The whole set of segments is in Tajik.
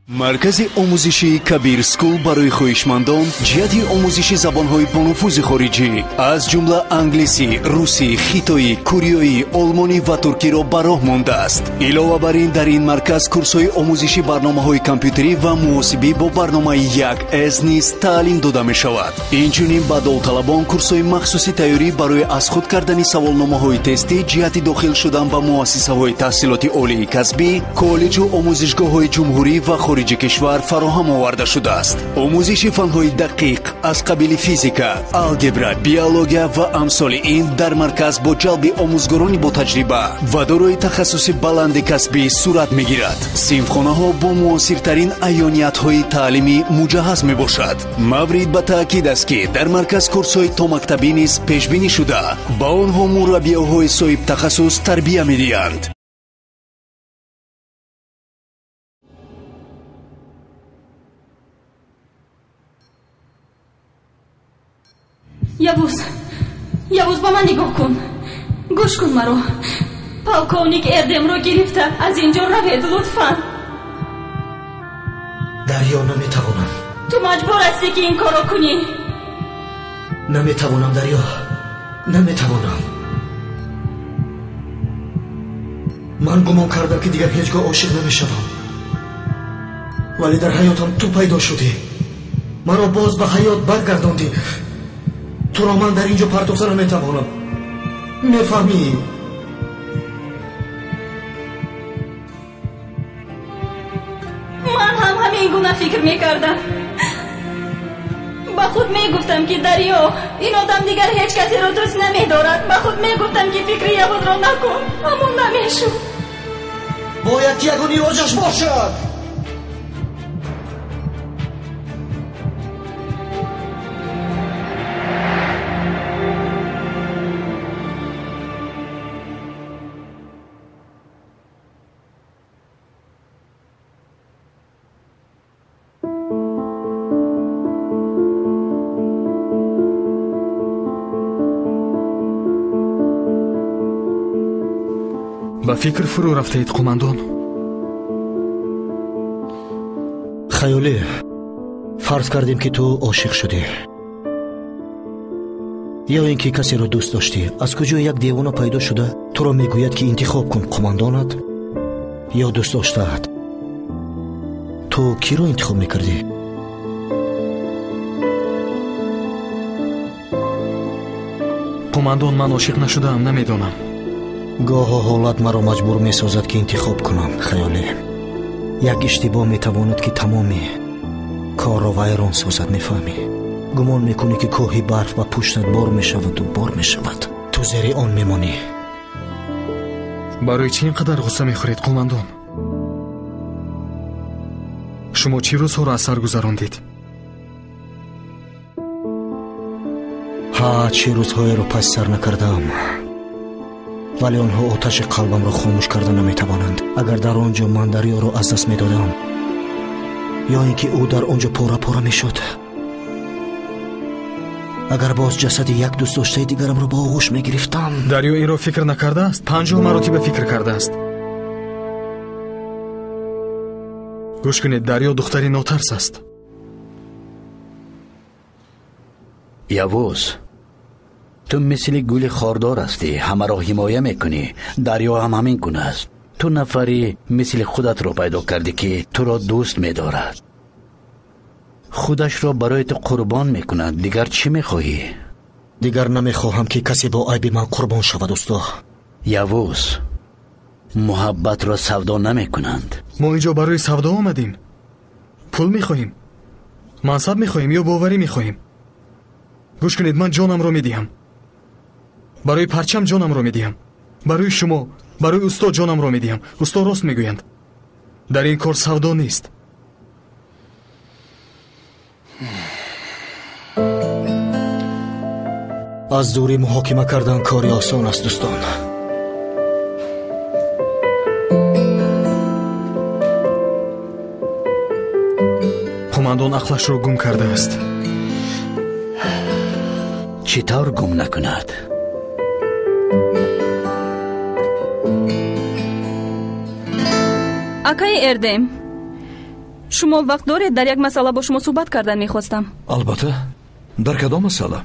Маркази омӯзишии Кабир Скул барои хоҳишмандон ҷиҳати омӯзиши забонҳои бонуфузи хориҷӣ, аз ҷумла англисӣ, русӣ, хитоӣ, кореоӣ, олмонӣ ва туркиро ба роҳ мондааст. Илова бар ин, дар ин марказ курсҳои омӯзиши барномаҳои компютерӣ ва муҳосибӣ бо барномаи 1С низ таълим дода мешавад. Инчунин ба довталабон курсҳои махсуси тайёрӣ барои аз худ кардани саволномаҳои тестӣ ҷиҳати дохил шудан ба муассисаҳои таҳсилоти олии касбӣ, коллеҷу омӯзишгоҳҳои ҷумҳурӣ ва хориҷи кишвар фароҳам оварда шудааст. Омӯзиши фанҳои дақиқ аз қабили физика, алгебра, биология ва амсоли ин дар марказ бо ҷалби омӯзгорони ботаҷриба ва дорои тахассуси баланди касбӣ сурат мегирад. Синфхонаҳо бо муосиртарин аёниятҳои таълимӣ муҷаҳҳаз мебошад. Маврид ба таъкид аст, ки дар марказ курсҳои томактабӣ низ пешбинӣ шуда, ба онҳо мураббиёҳои соҳибтахассус тарбия медиҳанд. Явуз, Явуз, ба ман нигоҳ кун, гӯш кун маро. Полковник Эрдемро гирифта аз инҷо равед, лутфан. Дарё, наметавонам. Ту маҷбур ҳастӣ, ки ин корро кунӣ. Наметавонам, Дарё, наметавонам. Ман гумон кардам, ки дигар ҳеҷ гоҳ ошиқ намешавам, вале дар ҳаётам ту пайдо шудӣ, маро боз ба ҳаёт баргардондӣ. Туро ман дар инҷо партофта наметавонам, мефаҳмӣ? Ман ҳам ҳамин гуна фикр мекардам. Ба худ мегуфтам, ки Дарё, ин одам дигар ҳеҷ касеро дӯст намедорад. Ба худ мегуфтам, ки фикри Явузро накун, аммо намешуд. Бояд ки ягон илоҷаш бошад. Ба фикр фурӯ рафтаед, қумандон? Хаёлӣ, фарз кардем, ки ту ошиқ шудӣ ё ин ки касеро дӯст доштӣ. Аз куҷо як девона пайдо шуда туро мегӯяд, ки интихоб кун, қумандонат ё дӯст доштаат? Ту киро интихоб мекардӣ? Қумандон, ман ошиқ нашудаам, намедонам. Гоҳо ҳолат маро маҷбур месозад, ки интихоб кунам. Хаёлӣ, як иштибоҳ метавонад, ки тамоми корро вайрон созад, мефаҳмӣ? Гумон мекунӣ, ки кӯҳи барф ба пуштат бор мешаваду бор мешавад, ту зери он мемонӣ. Барои чӣ ин қадар ғусса мехӯред, қумандон? Шумо чӣ рӯзҳоро аз сар гузарондед? Ҳа, чӣ рӯзҳоеро пас сар накардаам, вале онҳо оташи қалбамро хомӯш карда наметавонанд. Агар дар он ҷо ман Дарёро аз даст медодам, ё ин ки ӯ дар он ҷо пора-пора мешуд, агар боз ҷасади як дӯстдоштаи дигарамро ба оғӯш мегирифтам. Дарё инро фикр накардааст? 50 маротиба фикр кардааст. Гӯш кунед, Дарё духтари нотарс аст. Явуз, ту мисли гули хордор ҳастӣ, ҳамаро ҳимоя мекунӣ. Дарё ҳам ҳамин гуна аст. Ту нафари мисли худатро пайдо кардӣ, ки туро дӯст медорад, худашро барои ту қурбон мекунад. Дигар чӣ мехоҳӣ? Дигар намехоҳам, ки касе бо айби ман қурбон шавад, усто. Явуз, муҳаббатро савдо намекунанд. Мо инҷо барои савдо омадем. Пул мехоҳем, мансаб мехоҳем ё боварӣ мехоҳем? Гӯш кунед, ман ҷонамро медиҳам. Барои парчам ҷонамро медиҳам. Барои шумо, барои усто ҷонамро медиҳам. Усто рост мегӯянд. Дар ин кор савдо нест. Аз дурӣ муҳокима кардан кори осон аст, дӯстон. Қумандон ақлашро гум кардааст. Чӣ тавр гум накунад? Акаи Эрдем, Шумо вақт доред? Дар як масъала бо шумо суҳбат кардан мехостам. Албатта. Дар кадом масъала?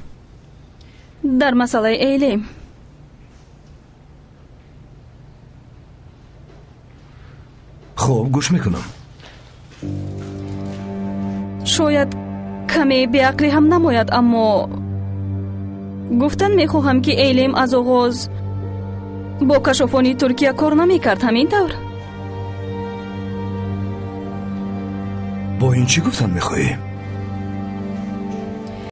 Дар масъалаи Эйлем. Хуб, гӯш мекунам. Шояд каме беақлӣ ҳам намояд, аммо гуфтан мехоҳам, ки Эйлем аз оғоз бо кашофони Туркия кор намекард, ҳамин тавр? Бо ин чӣ гуфтан мехоҳӣ?